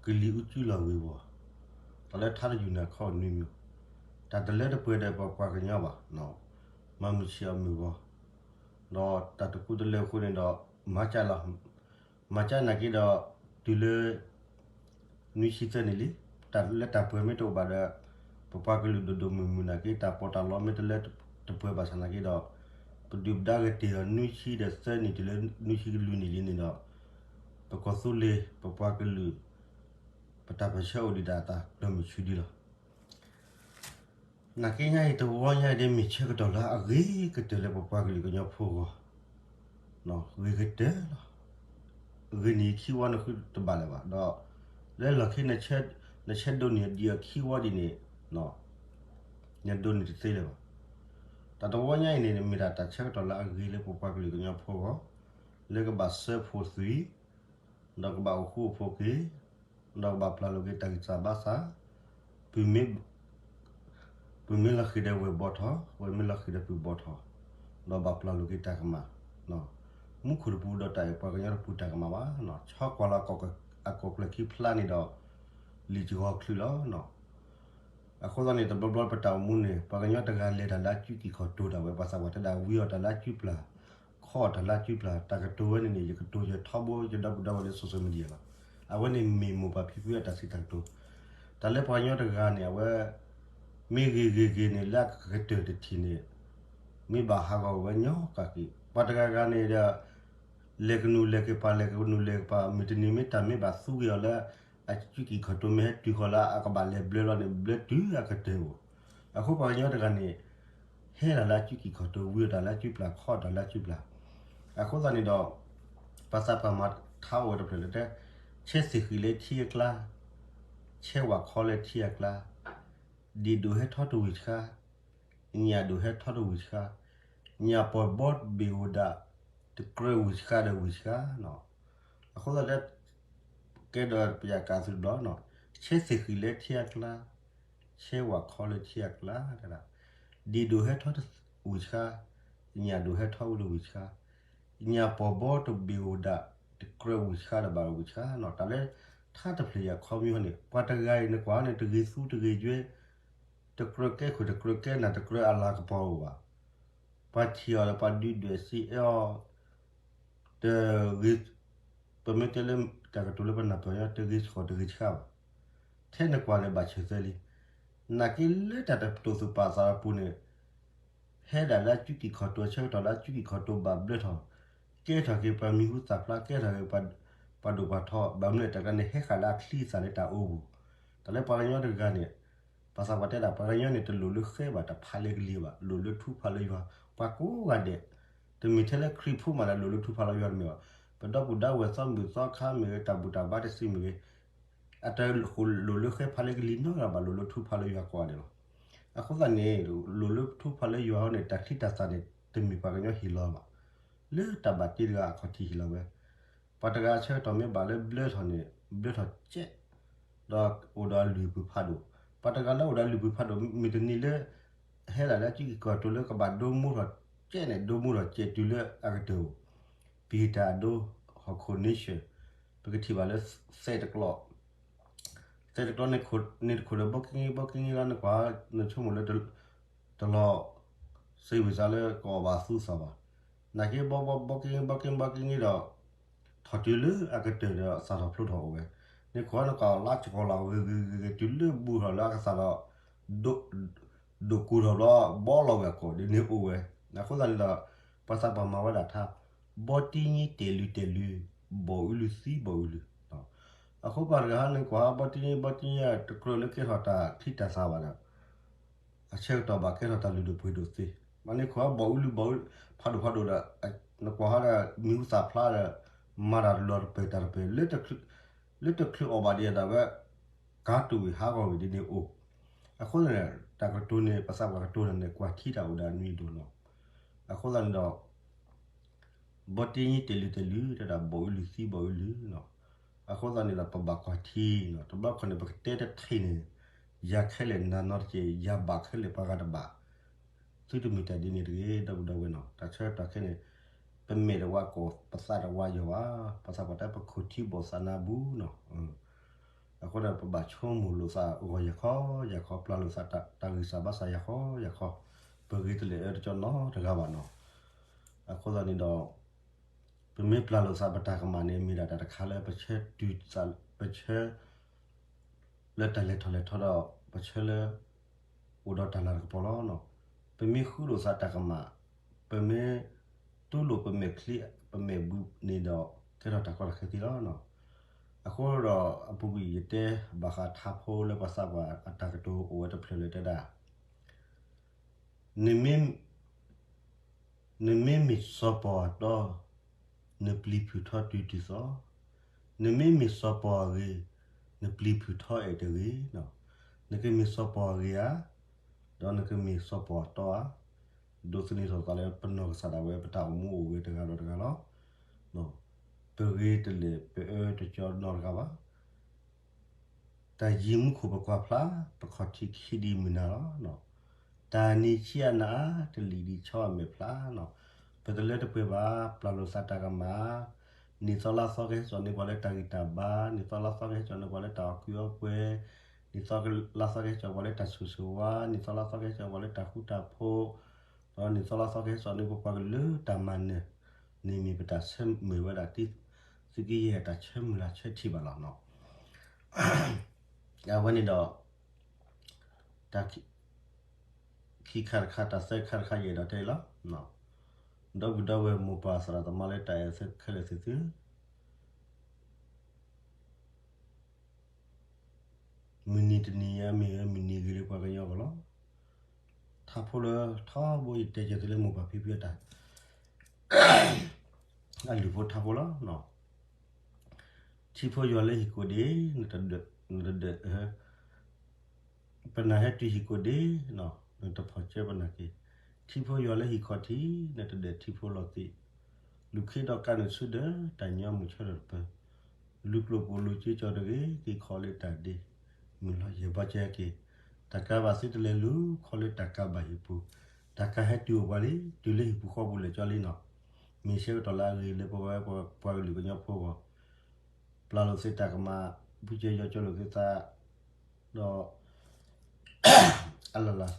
ကလံၤအူကၠူလီၤဝ့ၤဝီၤ, တၢ်လၢထါတယုၢ်န့ၣ်ခီနွံမံၤ, တၢ်တလၢတပှဲၤဒီးပပှၤကညီဘၣ်, မၤမုၢ်ဆံးအီၤမုၢ်ဂီၤ, ဒီးတၢ်တကူတလၢအဃိန့ၣ်ဒီး မၤကၢလီၤ မၤကၢနာ်က့ဒီး တုၤလၢ နွံဆံသၢနံၣ်လံ, တၢ်လၢတၢ်ပှဲၤမ့ၢ်တအိၣ်ဘၣ်ဒီး ပပှၤကလုာ်ဒိၣ်ဒိၣ်မုၢ်မုၢ်နာ်က့ တၢ်ပီးတၢ်လီမ့ၢ်တလၢတပှဲၤဘၣ်ဆၣ်နာ်က့ဒီး ပဒုၣ်ပဒါဂဲၤတ့ၢ်ဒီးနွံဆံဒီးသၢနံၣ်တုၤလၢနွံဆံကလွံၢ်နံၣ်လံန့ၣ်ဒီး ပကီၢ်သူလ့ၤ ပပှၤကလုာ် ပတၢ်ပၢဆှၢအိၣ်ဒံးဒၣ်အသးကျၢၤမုၢ်ဆူၣ်ဒံးလီၤ. နာ်က့ညါအံၤ တဝီညါအံၤဒ်မ့ၢ်ဆၢကတီၢ်လၢအဂ့ၤကတၢၢ်လၢပပှၤကလုာ်ကညီဖိအဂီၢ်, ဂ့ၤကတၢၢ်လီၤ. ဂ့ၤန့ၢ်ခံဝီနဃုတဘၣ်လၢၤဘၣ်ဒီး လၢလီၢ်ခံ နဆၢဒိးန့ၢ်ဒံးအခံဝီဒ်န့ၣ် နဒိးန့ၢ်တသ့လၢၤဘၣ်. တၢ်တဝီညါအံၤန့ၣ် မ့ၢ်ဒၣ်တၢ်ဆၢကတီၢ်လၢအဂ့ၤလၢပပှၤကလုာ်ကညီဖိအဂီၢ်, လၢကဘၣ်စၢဖှိၣ်သွံၣ် ဒီးကဘၣ်အိၣ်ဃူအိၣ်ဖိးက့ၤ, ဒီးကဘၣ်ပျၢ်လိာ်က့ၤတၢ်ဂံၢ်စၢ်ဘါစၢ်, ပုၢ်မ့ၢ် ပုၢ်မ့ၢ်လီၤဃံၤဒီးဝဲၢ်ဘီထီၣ်, ဝဲၢ်မ့ၢ်လီၤဃံၤဒီးပုၢ်ဘီထီၣ်, ဒီးဘၣ်ပျၢ်လိာ်က့ၤတၢ်ကမၣ်, မူခိၣ်တပူၤဒီးတၢ်အဲၣ်ပှၤကညီတပူၤတၢ်ကမၣ်ဘၣ်, ဆီကွၢ်လီၤအကိာ်ကျၢၢ်ခံဖျါန့ၣ်ဒီး လံာ်ကဂီၤချုးလီၤ. အဃိသတးန့ၣ် တဘျီဘျီပတၢ်အိၣ်မူန့ၣ် ပှၤကညီတဂၤလဲၤတၢ်လၢအစုကံၢ်ခီၣ်တိၤဒၣ်ဝဲ ပှၤသးပှၢ်တဲဒၣ် ဝံအီၣ်တၢ်လၢအစုပျၢ်, ခီအီၣ်တၢ်လၢအစုပျၢ်, တၢ်ကတိၤဝဲန့ၣ်န့ၣ် ယကတိၤယထီဘိ ယဒီပုၢ်ဒီဝဲၢ်လၢ social media လီၤ. အဝဲန့ၣ်မ့ၢ်မိၢ်ပၢ်ဖံဖုအတၢ်စံးတၢ်ကတိၤ, တၢ်လၢပှၤကညီတဂၤန့ၣ် အဝဲ မ့ၢ်ဂ့ၤဂ့ၤဂ့ၤန့ၣ် လၢအကကတၢၢ်တထံၣ်န့ၣ် မ့ၢ်ဘၣ်ဟးဂီၤဝဲညီကးက့ၤ, ပှၤတဂၤဂၤန့ၣ်ဒီး လဲၤကနူၤလဲၤကပၤ လဲၤကနူၤလဲၤကပၤ မုၢ်တနံၤမ့ၢ်တၢ်မ့ၢ်ဘၣ်သူက့ၤအီၤလၢ အစုကံၢ်ခီၣ်တိၤမ့ၢ်ဟဲတုၤဃီၤလၢအကဘၣ်လဲၤဘျၢလီၤန့ၣ် ဘျၢတုၤအကတၢၢ်ဧိၤ, အဃိပှၤကညီတဂၤန့ၣ် ဟဲတၢ်လၢအစုကံၢ်ခီၣ်တိၤ ဝံအီၣ်တၢ်လၢအစုပျၢ် ခီအီၣ်တၢ်လၢအစုပျၢ်, အဃိသတးန့ၣ်ဒီး ပှၤသးပှၢ်မၤထါအိၣ်ဝဲတဖျၢၣ်လၢတဲ ဆဲသ့ၣ်ဃံးလၢထံအကျါ, ဆဲဝၣ်ခီလၢထံအကျါ, ဒ့ၣ်ဒိၣ်ဟဲထီၣ်တဝံၢ်ဆှါ, ညၣ်ဒိၣ်ဟဲထီၣ်တဝံၢ်ဆှါ, ညၣ်ပီၢ်ဘီဘ့ၣ်အိၣ်ဒၣ် တကြၢးဝံၢ်ဆှါဒီးဝံၢ်ဆှါ, အဃိသတး ကဲဒီးပယၣ်ကးသုတဘျီ, ဆဲသ့ၣ်ဃံးလၢထံအကျါ, ဆဲဝၣ်ခီလၢထံအကျါ, ဒ့ၣ်ဒိၣ်ဟဲထီၣ်တဝံၢ်ဆှါ, ညၣ်ဒိၣ်ဟဲထီၣ်ဝံၤလၢဝံၤဆှါ, ညၣ်ပီၢ်ဘီတဘ့ၣ်အိၣ်ဒၣ် တကြၢးဝံၤဆှါဒီးဘၣ်ဝံၤဆှါနီၤ, တၢ်လၢထါတဖျၢၣ်အံၤအခီပညီန့ၣ် ပှၤတဂၤအံၤန့ၣ်ကွၢ်န့ၣ် တဂ့ၤသူတဂ့ၤယွဲ, တကြၢးကဲခိၣ်တကြၢးကဲနၢ်တကြၢးအလၤကပီၤအိၣ်ဘၣ်, ပှၤထံၣ်အီၤဒီးပှၤဒုးဒွဲၣ်စံးအဲၣ်အီၤ, တဂ့ၤ, ပမ့ၢ်တဲလၢတၢ်ကတိၤလၢပနၢ်ပၢၢ်ညီ တဂ့ၤဆှီၣ်တဂ့ၤဆှါဘၣ်, ထဲနကွၢ်န့ၣ်ဘၣ်ဆၢၣ်သဲလံ, နာ်က့လၢတၢ်တတိာ်သူၣ်ပာ်သးအပူၤန့ၣ် ဟဲဒၣ်လၢအစုကံၢ်ခီၣ်တိၤ ဆၢကတီၢ်လၢအစုကံၢ်ခီၣ်တိၤဘၣ်ဘျၢထီၣ်, ကဲထီၣ်က့ၤပှၤမံၤဟူသၣ်ဖျါ ကဲထီၣ်က့ၤပှၤဒိၣ်ပှၤထီ ဘၣ်မနုၤလဲၣ် တၢ်တခါန့ၣ် ဟဲဃာ်လၢအချံအသၣ်လၢတၢ်အိပူၤ, တၢ်လၢပှၤကညီတဂၤန့ၣ်, ပှၤသးပှၢ်တဲဒၣ် ပှၤကညီန့ၣ် တလိၣ်လၢဃဲဘၣ် တဖးလၢကလံၤဘၣ် လိၣ်လၢထူဖးလၢယွၤ, ပှၤကိးဂၤဒဲး, တမ့ၢ်ထဲလၢခရံာ်ဖိမးလၢလိၣ်လၢထူဖးလၢယွၤတမ့ၢ်ဘၣ်, ပဒီပုၢ်ဒီဝဲၢ်သီမုၣ်သီခါမ့ၢ်ဂ့ၤ တၢ်ဘူၣ်တၢ်ဘါတစုမ့ၢ်ဂ့ၤ အတလိၣ်လၢဃဲဖးလၢကလံၤနီတဂၤဘၣ် လိၣ်လၢထူဖးလၢယွၤကိးဂၤဒဲးလီၤ. အဃိသတးန့ၣ် လိၣ်လၢထူဖးလၢယွၤအဃိန့ၣ် တၢ်ချံတၢ်သၣ်န့ၣ် တမ့ၢ်ပှၤကညီဟ့ၣ်လီၤဘၣ်, လၢတၢ်ဘၣ်တ့တဂၤအခီၣ်ထံးဟ့ၣ်လီၤဝဲ, ပှၤတဂၤအဆၢကတီၢ်မ့ၢ်ဘၣ်လၢဘျၢထီၣ်န့ၣ် ဘျၢထီၣ်ကဲး, ဒီးအိၣ်ဒီးအလုၢ်အပှ့ၤဖးဒိၣ်, ပှၤတဂၤလၢအိၣ်ဒီးအလုၢ်အပှ့ၤဖးဒိၣ် မုၢ်တနံၤလၢ ဟဲဒၣ်လၢအစုကံၢ်ခီၣ်တိၤလၢကဘၣ်ဒိမူထီၣ်ကဲးန့ၣ် ဒိမူထီၣ်ကဲးတုၤလၢအကတၢၢ်အိၣ်, ပံၤတၢ်အဒိ ဟီၣ်ခိၣ် nation ပကထံၣ်ဘၣ်လၢ သဲးတကျီး, သဲးတကျီးန့ၣ်တခိၣ်ဒီး ဘီက့င့ဘီက့င့လီၤ နကွၢ် နဆိကမိၣ်လၢ တလီၤ စ့ဝံၤစါလၢကအိၣ်ဘၣ်သူသီဘၣ်, နာ်က့ဘီဘီက့င့ဘီက့ဘီက့င့ဒီး ထီၣ်တုၤလၢအကတၢၢ်ဒီးစးထီၣ်ဖျိထီၣ်အိၣ်ဝဲ, နကွၢ်နကွၢ်လါကကီၤလီၤဂ့ၤဂ့ၤဂ့ၤဂ့ၤ တုၤလၢဘူၣ်ထီၣ်လၢအကစၢ်ဒီး ဒိၣ်ကူၣ်ထီၣ်ဘျီ ဘီလီၤဝဲအကိာ်ဒ်န့ၣ်အိၣ်ဝဲ, အဃိသတးန့ၣ်ဒီး ပှၤသးပှၢ်မၤဝဲဒၣ်ထါ, ဘီတံၢ်ညံတ့ၢ်လုၢ်တ့ၢ်လုၢ်, ဘီၣ်အုလုၢ်သံဘီၣ်အုလုၢ်, အဃိပှၤတဂၤဟီန့ၣ်ကွၢ် ဘီတံၢ်ညံဘီတံၢ်ညံ တကြၢးလၢကဲထီၣ်တၢ်ချံတၢ်သၣ်ဘၣ်ဒီး အဆၢကတီၢ်ဘၣ်ကဲထီၣ်တၢ်လုၢ်ဒိၣ်ပှ့ၤဒိၣ်သ့, မ့ၢ်န့ၣ်ကွၢ်ဘီၣ်အုလုၢ်ဘီၣ်အုလုၢ် ဖးဒိၣ်ဖးဒိၣ်ဒီး နကွၢ်ဟီဒီး မံၤဟူသၣ်ဖျါဒီး မၤတၢ်တလီၤတပၢၢ်တၢ်တပၢၢ် လၢတချုးအီၣ်ဘၣ်ဒံးအသးဝဲ ကါတူာ်ဝံၤဟးဂီၤဝံၤဒ်န့ၣ်အိၣ်, အဃိသတးန့ၣ် တၢ်ကတိၤန့ၣ် ပသးပှၢ်ကတိၤန့ၣ် ကွၢ်ထံတၢ်အိၣ်ဒီးအနွံအဒိၣ်နီၤ, အဃိသတးန့ၣ်ဒီး ဘီတံၢ်ညံတ့ၢ်လုၢ်တ့ၢ်လုၢ် တဲဒၣ်ဘီၣ်အုလုၢ်သံဘီၣ်အုလုၢ်နီၤ, အဃိသတးန့ၣ်ဒီး ပဘၣ်ကွၢ်ထံနီၤ, တဘျီခီန့ၣ် ပကတဲတထံၣ်န့ၣ် ယၤခဲလၢာ်နၤနီတက့ၢ် ယၤဘၣ်ခဲလၢာ်ပှၤဂၤတဘၣ်, သုတမ့ၢ်တၢ်ဒ်န့ၣ်တဂ့ၤ ဒီပုၢ်ဒီဝဲၢ်နီၤ, တၢ်ဆၢကတီၢ်ခဲအံၤန့ၣ် ပမဲာ်တဝါကိၢ် ပသးတဝါယွၤဘၣ်, ပသးပှၢ်တဲပခိၣ်ထံဘီၣ်သးနါဘူးနီၤ အဃိဒီးပဘၣ်ဆိကမိၣ်လိာ်သးဂီၢ်ယၤခီ ယၤခီ ပျၢ်လိာ်သးတၢ်ဂံၢ်စၢ်ဘါစၢ်ယၤခီ ယၤခီ, ပဂ့ၤတလဲာ်အၢတကၠီနီတဂၤဘၣ်နီၤ, အဃိသတးန့ၣ်ဒီး ပမ့ၢ်ပျၢ်လိာ်သးပတၢ်ကမၣ်န့ၣ် မ့ၢ်ဒၣ်တၢ်တခါလၢပဆၢတုၤသး ပဆၢ လၢတၢ်လဲၤထီၣ်လဲၤထီဒီး ပဆၢလၢ အိၣ်ဒီးတၢ်လၤတကပီၤလီၤ. ပမ့ၢ်ဃုလိာ်သးတၢ်ကမၣ်, ပမ့ၢ်တူၢ်လိာ်ပမဲာ်ချံ ပမဲာ်ဘုန့ၣ်ဒီး ကဲထီၣ်တၢ်ကီတၢ်ခဲသ့လီၤ. အဃိဒီးအပူၤကွံာ်ယတဲဘၣ်ဃးထါဖိလၢ ပှၤသးပှၢ်အတၢ်ကတိၤအိၣ်ဝဲတဖျၢၣ်လၢတဲဒၣ် နမ့ၢ် နမ့မ့ၢ်စီၤပီၤအတီ, နပျံၤဖုၣ်ထီတုၤတုၤသီ, နမ့မ့ၢ်စီၤပီၤအဂ့ၤ, နပျံၤဖုၣ်ထီအဲၣ်တဂ့ၤ. နကမ့ၢ်စီၤပီၤအဂ့ၤဧါ, ဒီးနကမ့ၢ်စီၤပီၤအတီဧါ. ဒိးသန့ၤထီၣ်သးလၢပနီၢ်ကစၢ်ဒၣ်ဝဲ ပတၢ်အိၣ်မူအိၣ်ဂဲၤတဂၤဒီးတဂၤလီၤ. ပဂ့ၤတလဲာ် ပအၢတကၠီနီတဂၤဘၣ်. တၢ်ယံၤမူခိၣ်ပကွၢ်ဖျါ, ပခီၣ်ထံးခံဒံးမုၢ်နၤလီၤ. တၢ်နံၤဆံးအနၤအါ, တလံာ်ဒံးဆီအမဲာ်ဖျါနီၤ. ပတလၢတပှဲၤဘၣ်, ပျၢ်လိာ်သးတၢ်ကမၣ်, နံၣ်သီလါသီကဟဲစိာ်န့ၢ်ပှၤလၢတၢ်ဂံၢ်တၢ်ဘါ, နံၣ်သီလါသီကဟဲစိာ်န့ၢ်ပှၤလၢတၢ်အီၣ်ကုးအီပှဲၤ, နံၣ်သီလါသီကဟဲစိာ်ပှၤလၢတၢ်ဆိၣ်ဂ့ၤဆိၣ်ဝါ, နံၣ်သီလါသီကဟဲစိာ်ပှၤလၢတၢ်ဃူတၢ်ဖိး, ဒီးနံၣ်သီလါသီကဟဲစိာ်န့ၢ်ပပှၤကလုာ်လၢတၢ်မၤနၢၤ, န့ၣ်မ့ၢ်ပတၢ်ဆၢမုၢ်ဝဲဒၣ်တံသုးက့ယဲၢ်တၢ်ဆၢမုၢ်လၢ်ဆၢထံၣ်ဘၣ်လီၤနီၤ. အဝဲန့ၣ်ဒီး တၢ်ခံခါတခါ တၢ်သၢခါတခါယအဲၣ်ဒိးတဲအံၤလီၤ. ဒီပုၢ်ဒီဝဲၢ်မိၢ်ပၢ်သရၣ်သမါလၢတၢ်အဲၣ်ခဲလၢာ်သ့ၣ်သု, မုၢ်နံၤတနံၤအံၤမ့ၢ်ဝဲမုၢ်နံၤဂ့ၤလၢပှၤကညီအဂီၢ်လီၤ. ထါဖိလၢထီဘိယတဲကဲသုလၢမိၢ်ပၢ်ဖံဖုအတၢ် အလုၢ်ဖိထါဖိလီၤ. ထံဖိယွၤလၢဟံၣ်ကိးဒ့, နတဒၢး, ပနၢ်ဟဲတုၤဟံၣ်ကိးဒ့, နတဖီၣ်ကၢပနၢ်က့ၤ. ထံဖိယွၤလၢဟံၣ်ခီၣ်ထံး, နတဒၢးထံဖိလီၤသ့ၣ်. လူၤခ့ဒီးကးနုာ်ဆူဒၢး, တၢ်ညီမုၢ်ဆၢထၢၣ်တပၢၢ်. လူၤကျိၣ်ကိၣ်လူၤက့ၤကီၢ်တဂ့ၤ, က့ၤခီလၢတၢ်ဒ့, မုၢ်လီၤယဲၢ်ဘီကဲက့ၤ. တၢ်ကးဘၣ်သုတလဲၤလူၤ, ခီလၢတၢ်ကးဘၣ်ဟံၣ်ပူၤ. တၢ်ကဟဲတုၤအိၣ်ပှၤလံ, တုၤလၢဟံၣ်ပူၤဃီပူၤလဲၤကၠီလံနီၤ. မ့ၢ်ဆၢကတီၢ်လၢအဂ့ၤလၢပဝဲပှၤကလုာ်ကညီဖိအဂီၢ်, ပျၢ်လိာ်သ့တၢ်ကမၣ်, ဝံကၢယီၤကၠီလိာ်သ့သး, ဒီး အလၢ်လၢ်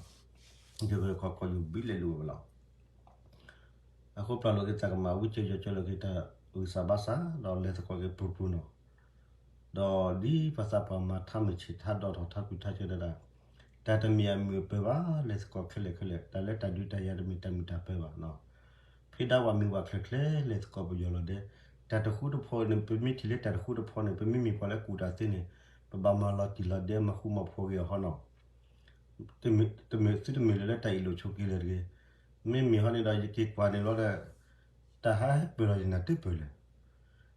ယဂဲၤခီကီၢ်ယူၤဘံလဲၤလိာ်ဝဲလီၤ. အဃိပျၢ်လိာ်က့ၤတၢ်ကမၣ်, ဝံကၢယီၤကၠီလိာ်က့ၤတၢ်ဂံၢ်စၢ်ဘါစၢ်, ဒီးလဲၤသကိးက့ၤပျုၤပျုၤနီၤ. ဒီးဒ်ပှၤသးပှၢ်မၤထါမုၢ်ဆ့ၣ်ထါဒီးထီၣ်ထါကွံာ်ထါဆၢတၢ်ဒၣ်, တၢ်တမ့ၢ်အမုာ်အပၢၤဘၣ်, လဲၤသကိးခဲလၢာ်ခဲလၢာ်, တၢ်လၢတၢ်ဒုးတၢ်ယၤတမ့ၢ်တၢ်မုာ်တၢ်ပၢၤဘၣ်နီၤ. ဖဲဒၣ်ပှၤမ့ၢ်ဝဲချ့ချ့ လဲၤသကိးပယီၤလီၤဒဲး, တၢ်တဃူတဖိးန့ၣ် ပမ့ၢ်ထံၣ်လၢတၢ်တဃူတဖိးန့ၣ် ပမ့မ့ၢ်ပှၤလၢကူၣ်တၢ်သ့န့ၣ် ပဘၣ်မၤလီၤတံၢ်လီၤဒဲး မၤဃူမၤဖိးက့ၤအီၤဟီနီၤ. တမ့ၢ်သုတမ့ၢ်လၢလၢတၢ်အ့ၣ်လိာ်ဆိးက့ၤလၢၤတဂ့ၤ. မ့မ့ၢ်ဟီန့ၣ်ဒီး ယက့ၤကွၢ်န့ၣ်လီၤဒီး တၢ်ဟးဟဲပၢၢ်လီၤယနၢ်တပၢၢ်လၢၤ.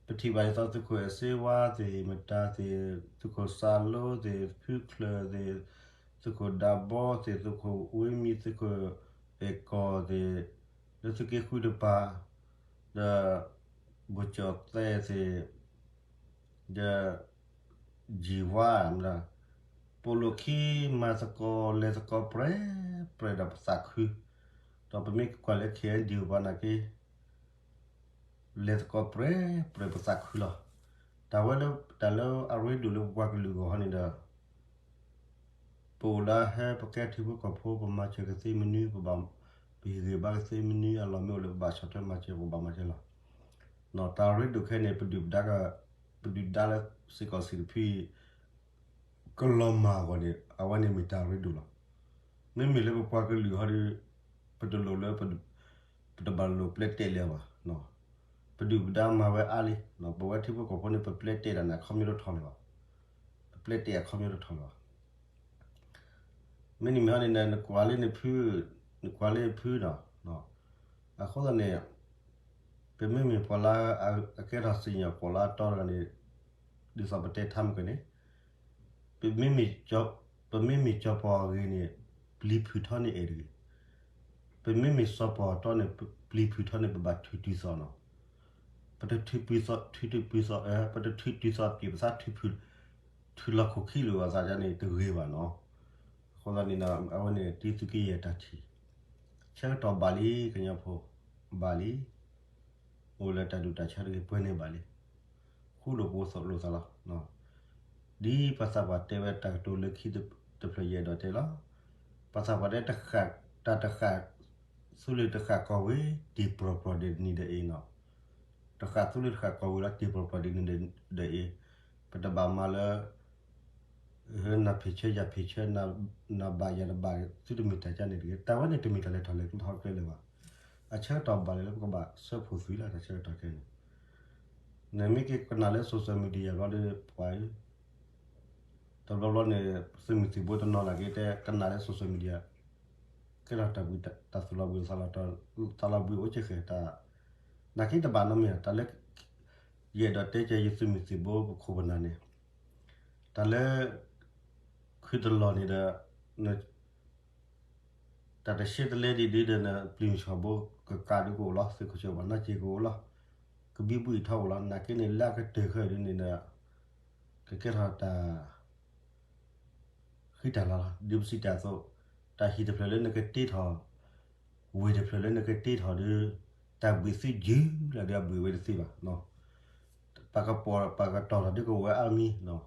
ပထံၣ်ဘၣ်ဒ်သိးသုးခိၣ်အဲၣ်စ့ဝါသ့ၣ်, မတၤသ့ၣ်, သုးခိၣ်စၤလိသ့ၣ်, ဖုချၢၣ်သ့ၣ်, သုးခိၣ်ဒးဘီသ့ၣ်, သုးခိၣ်ဝ့မံ, သုးခိၣ်အဲၣ်ကီၢ်သ့ၣ်, လၢသုးက့ဃုတပၤ, ဒီး ဘိၣ်ကၠီၣ်သဲးသ့ၣ်, ဒီး ယံၤဝါ, ပိာ်လိာ်ခံမၤသကိးလဲၤသကိးပြဲၤပြဲၤဒီးပသးခု, ဒီးပမ့ၢ်ကွၢ်လၢ ခဲအံၤဒံး ပှၤနာ်က့ လဲၤသကိးပြဲၤပြဲၤပသးခုလီၤ. တၢ်ဝဲလၢတၢ်လၢအရ့ဒိၣ်လၢပပှၤကလုာ်အဂီၢ်ဟီန့ၣ်ဒီး ပအိၣ်လၢဟဲပကဲထံဖိကီၢ်ဖိ ပမၤစၢၤကသ့မနုၤ, ပဘၣ် ပဟ့ၣ်ဂံၢ်ဘါကသ့မနုၤ, အလီၢ်မ့ၢ်အိၣ်လၢပဘၣ်ဆီၣ်ထွဲမၤစၢၤ ပဘၣ်မၤစၢၤလီၤ. တၢ်ရ့ဒိၣ်ခဲအံၤန့ၣ် ပဒုၣ်ပဒါ, ပဒုၣ်ဒါလၢစ့ၢ်ကီးစံးတဖု ကလီၤမၢ်အဂီၢ်န့ၣ် အဝဲန့ၣ်မ့ၢ်တၢ်ရ့ဒိၣ်လီၤ. မ့မ့ၢ်လၢပပှၤကလုာ်ဟီဒီး ပတလိၣ်လၢ ပတဘၣ်လိၣ်ပျဲတဲာ်လၢၤဘၣ်. ပဒုၣ်ပဒါမၤဝဲအါလံ, ပဝဲထံဖိကီၢ်ဖိန့ၣ် ပပျဲတဲာ်တၢ်န့ၣ် အခီပညီတထီၣ်လၢၤဘၣ်. ပပျဲတဲာ်အခီပညီတထီၣ်လၢၤဘၣ်. မ့မ့ၢ်ဟီန့ၣ် နကွၢ်လၢနဖု, နကွၢ်လၢနဖုဒီး, အဃိသတးန့ၣ် ပမ့မ့ၢ်ပှၤလၢအကဲထီၣ်စံၣ်ညီၣ်ကွီၢ်လၢအတီတဂၤန့ၣ်, ဒ်သိးပတဲထါမုၢ်ကန့ၣ်, ပမ့မ့ၢ်, ပမ့မ့ၢ်စီၤပီၤအဂ့ၤန့ၣ် ပျံၤဖုၣ်ထီန့ၢ်အဲၣ်တဂ့ၤ. ပမ့မ့ၢ်စီၤပီၤအတီန့ၣ် ပျံၤဖုၣ်ထီန့ၢ် ပဘၣ်ထုးတုၤသီၣ်နီၤ. ပတထုးတုၤသီၣ်, ထုးတုၤသီၣ်, ပတထုးတုၤသီၣ်ပှ့ၤပသး ထုးဖုၣ်, ထုးလီၤခိၣ်ခံလိာ်အသးန့ၣ် တဂ့ၤဘၣ်နီၤ. အဃိသတးန့ၣ် အဝဲန့ၣ် တံၤသုးက့ယဲၢ်တၢ်ထံၣ်, ဆၢကတီၢ်ဘၣ်လံ ကညီဖိ, ဘၣ်လံ. အိၣ်လၢတၢ်ဒူၣ်တၢ်ဆၢတဂ့ၤ ပှဲၤန့ၣ်ဘၣ်လံ. ဃူလိာ်ဖိးလိာ်သးလီၤ. ဒ်ပှၤသးပှၢ်တဲဝဲတၢ်ကတိၤလၢခံတဖျၢၣ်ယအဲၣ်ဒိးတဲလီၤ. ပှၤသးပှၢ်တဲ တၢ်တဃၣ်, သူလ့ၤတဃၣ်ကီၢ်ဝ့ၤ တ့ၢ်ပြီၤပြီၤဒဲးနံၤဒဲးအံၤနီၤ. တဃၣ်သူလ့ၤတဃၣ်ကီၢ်ဝ့ၤလီၤ တ့ၢ်ပြီၤပြီၤဒဲးနံၤဒဲးအံၤ, ပတဘၣ်မၤလၢ နၤဖံးဆၢယၤဖံးဆၢ, နၤဘၣ်ယၤတဘၣ် သုတမ့ၢ်တၢ်ကါန့ၣ်တဂ့ၤ. တၢ်ဝဲန့ၣ်တမ့ၢ်တၢ်လဲၤထီၣ်လဲၤထီကဲလၢၤဘၣ်. အဆၢကတီၢ်ဘၣ်လံလၢပကဘၣ်စၢဖှိၣ်သွံၣ်လၢတၢ်ဆၢကတီၢ်ခဲအံၤန့ၣ်, နမ့ၢ်က့ၤကနၣ်လၢ social media ဘျီဒီး ပှၤအံၤ တဘျီဘျီန့ၣ် သုးမုၢ်သံၣ်ဘိတနီၤနာ်က့ တဲကနၣ်လၢ social media ကဲထီၣ်တၢ်သူၣ်လီၤဘှံးသးလီၤဘှံးအိၣ်ကဲဃဲၤတၢ်, နာ်က့တဘၣ်နီတမံၤ တၢ်လၢ ယအဲၣ်ဒိးတဲကဲ ယသုးမုၢ်သံၣ်ဘိပခိၣ်ပနၢ်န့ၣ်, တၢ်လၢ ခုတလီၢ်န့ၣ်ဒီး တၢ်တရှဲတလဲဒ်ဒ်ဒီး နပျံၤမုၢ်ဆှီၣ်ဘိ ကကးဒုးကအိၣ်လီၤ, သုးခိၣ်ဆၢဘၣ်နီၢ်က့ကအိၣ်လီၤ, ကဘံဘူအံၤထီၣ်အိၣ်လီၤ. နာ်က့န့ၣ် လၢအကတၢၢ်ခဲအံၤဒ်န့ၣ်ဒီး ကကဲထီၣ်တၢ် ဃံတၢ်လၤလီၤ. ဒ်ပစံးတၢ်အသိး, တၢ်ဟံၣ်တဖျၢၣ်လၢနကတ့ထီၣ်, ဝ့ၢ်တဖျၢၣ်လၢနကတ့ထီၣ်ဒီး တၢ်ဘှံးသုယုၢ်လၢဒ်အဘှံးဝဲတသ့ဘၣ်. ပှၤကပီၤ ပှၤကတီၤထီၣ်ဒ်ကဝဲအါမံၤ,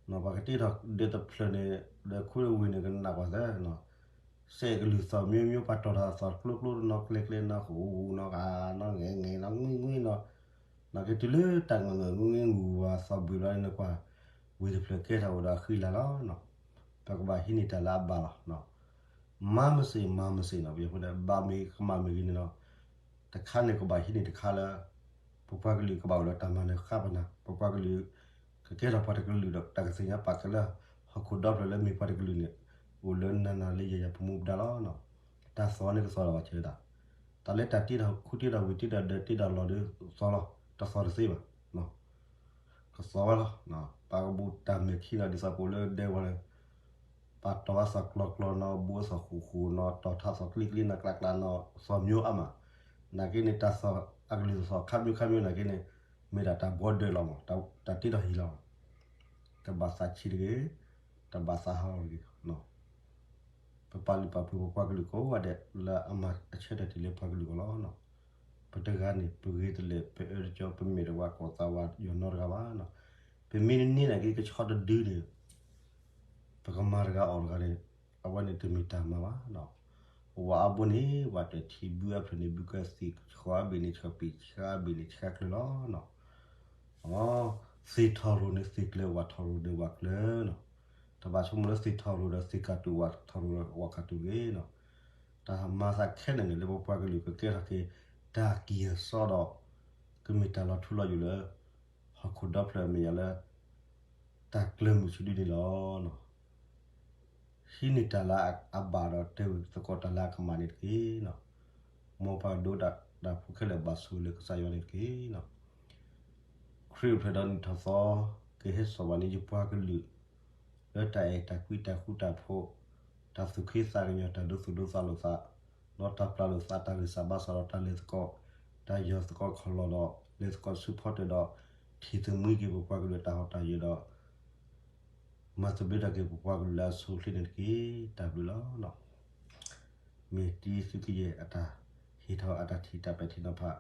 ပှၤကတ့ထီၣ်ဒ်တဖျၢၣ်န့ၣ် ဒီးခိၣ်ဝ့ၢ်န့ၣ် ကနၣ်ပှၤသၢ စဲးကလုၢ်သီၣ်မံၤမံၤ ပှၤတီၤထီၣ်သီၣ်ကျိကျိနီၢ်ကျဲကျဲနီၢ် ဟူးဟူးနီၢ်ဂၤနီၢ် ငဲၤငဲၤနီၢ် ငွံငွံနီၢ်, နာ်က့တုၤလၢတၢ်ငဲၤငဲၤငူၤငူၤဝဲသီၣ်ဘှံးဘျီန့ၣ် ကွၢ် ဝ့ၢ်တဖျၢၣ်ကဲထီၣ်အိၣ်ဒီးအဃံလၤလီၤ. ပကဘၣ်ဟံးန့ၢ်တၢ်လၢအဘၣ်လီၤ. မၤမ့ၢ်စ့ၢ် မၤမ့ၢ်စ့ၢ်နီၤ ပယီၤဖိတဲ ဘၣ်မ့ၢ်ကမၣ်မ့ၢ်ဂ့ၤန့ၣ်လီၤ. တခါန့ၣ် ကဘၣ်ဟံးန့ၢ်တခါလၢ ပပှၤကလုာ်ကဘၣ်အိၣ်ဒီးတၢ်မၤနၢၤဃါပနၤ, ပပှၤကလုာ် ကကဲထီၣ်ပှၤတကလုာ်ဒီး တၢ်ကသ့ၣ်ညါပာ်ကဲလၢ ဟီၣ်ခိၣ်ဒီဖျၢၣ်လၢမ့ၢ်ပှၤတကလုာ်န့ၣ် အိၣ်လၢနၤနၤလၢယၤယၤပမူပဒါလီၤ. တၢ်သီၣ်န့ၣ်ကသီၣ်လီၤဘၣ်ဆၢတၢ်, တၢ်လၢတၢ်တ့ထီၣ်ခူတ့ထီၣ်ဝ့ၢ်တ့ထီၣ်ဒၢးတ့ထီၣ်လီၢ်ဒီးသီၣ်လီၤ, တသီၣ်တသ့ဘၣ်. ကသီၣ်ဝဲလီၤ. ပှၤကဘူၣ်တၢ်မဲာ်ခံနီၤ ဒ်သိးပအိၣ်လၢဒဲဝဲလၢ ပှၤတီၤအသီၣ်ကျီကျီနီၤ ဘူးအသီၣ်ဃူဃူနီၤ တီၤထီၣ်သီၣ်ကျံကျံနီၤ ကျးကျးနီၤ သီၣ်မံၤအါမး, နာ်က့န့ၣ် တၢ်သီၣ်အကလုၢ်သီၣ်ခါမံၤခါမံၤနာ်က့န့ၣ် မ့ၢ်ဒၣ်တၢ်ဘှီဒၢးလီၤမး တၢ်တ့ထီၣ်ဟံၣ်လီၤ. တဘၣ်သးဆံးတဂ့ၤ, တဘၣ်သးဟးဂီၤတဂ့ၤ. ပပာ်လုၢ်ပာ်ပှ့ၤပပှၤကလုာ်ကိးဂၤဒဲး လၢအမၤအဆၢတၢ်တ့ၢ်လၢပှၤကလုာ်အဂီၢ်လီၤ. ပတဂၤန့ၣ် ပဂ့ၤတလၢာ် ပအၢတကၠီ ပမဲာ်တဝး ကိးသးဝး ယီၤနီတဂၤဘၣ်. ပမ့ၢ်န့ၢ်နာ်က့ ကဆီတဒုန့ၣ် ပကမၤတဂၤအီၣ်တဂၤန့ၣ် အဝဲန့ၣ်တမ့ၢ်တၢ်မၤဘၣ်. ဝၤအါဘိန့ၣ် ဝၤတထံၣ်ဘုအဖျၢၣ်န့ၣ် ဘုကသ့ၣ် ဆှီအဘ့ၣ်န့ၣ် ဆှီပ့ၣ် ဆှီအဘ့ၣ်န့ၣ် ဆှီကျၢၤလီၤ. သ့ၣ်ထီၣ်ရိၣ်န့ၣ်သ့ၣ်ကျၢၤ ဝၤထီၣ်ရိၣ်ဒီးဝၤကျၢၤနီၤ. တဘၣ်ဆိကမိၣ်လၢသ့ၣ်ထီၣ်ရိၣ်ဒီးသ့ၣ်ကးတူာ် ဝၤထီၣ်ရိၣ်ဒီးဝၤကးတူာ်တဂ့ၤနီၤ. တၢ်မၤသးခဲလၢာ်န့ၣ် လၢပပှၤကလုာ်ကကဲထီၣ်က့ၤ တၢ်ကံၢ်အစီဒီး ကမ့ၢ်တၢ်လီၤထူလီၤယိာ်လၢ ဟီၣ်ခိၣ်ဒီဖျၢၣ်အမဲာ်ညါလၢ တၢ်ကျၢၤမုၢ်ဆူၣ်ဒ်န့ၣ်လီၤ. ဟံးန့ၢ်တၢ်လၢအဘၣ်ဒီး တဲဝဲသကိးတၢ်လၢအကမၣ်န့ၣ်တက့ၢ်နီၤ. မ်ပှၤဒိတၢ်ဖှူခဲလၢာ်ဘၣ်ဆိၣ်ဂ့ၤလၢကစၢ်ယွၤန့ၣ်တက့ၢ်နီၤ. ခရံာ်အိၣ်ဖျဲၣ်ဒီးနံၣ်ထီၣ်သီ ကဟဲစိာ်ဘၣ်န့ၢ်ယပှၤကလုာ် လၢတၢ်အဲၣ်တၢ်ကွံတၢ်ဃူတၢ်ဖိး တၢ်သူၣ်က့သးကညီၤ တၢ်ဒိသူၣ်ဒိသးလိာ်သး ဒီးတၢ်ပျၢ်လိာ်သး တၢ်ဂံၢ်စၢ်ဘါစၢ်ဒီးတၢ်လဲၤသကိး တၢ်ယီၢ်သကိးခီၣ်လီၢ်ဒီး လဲၤသကိးဆူဖီတၢၣ်ဒီး ထံၣ်သမံက့ၤပပှၤကလုာ်တၢ်ဟီၣ်တၢ်ယၢၤဒီး မၤသဘျ့ထီၣ်က့ၤပပှၤကလုာ်လၢအဆိအချ့န့ၣ်တက့ၢ်. တၢ်ဘျုးလီၤ. မ့ၢ်တံသုးကယဲၢ်အတၢ်ဟ့ၣ်ထီၣ် အတၢ်ထံၣ်တၢ်ပဲာ်ထံနီၤဖး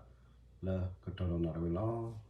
လၢကတီၢ်ဒီးနၣ်ရံၣ်ဝဲလီၤ.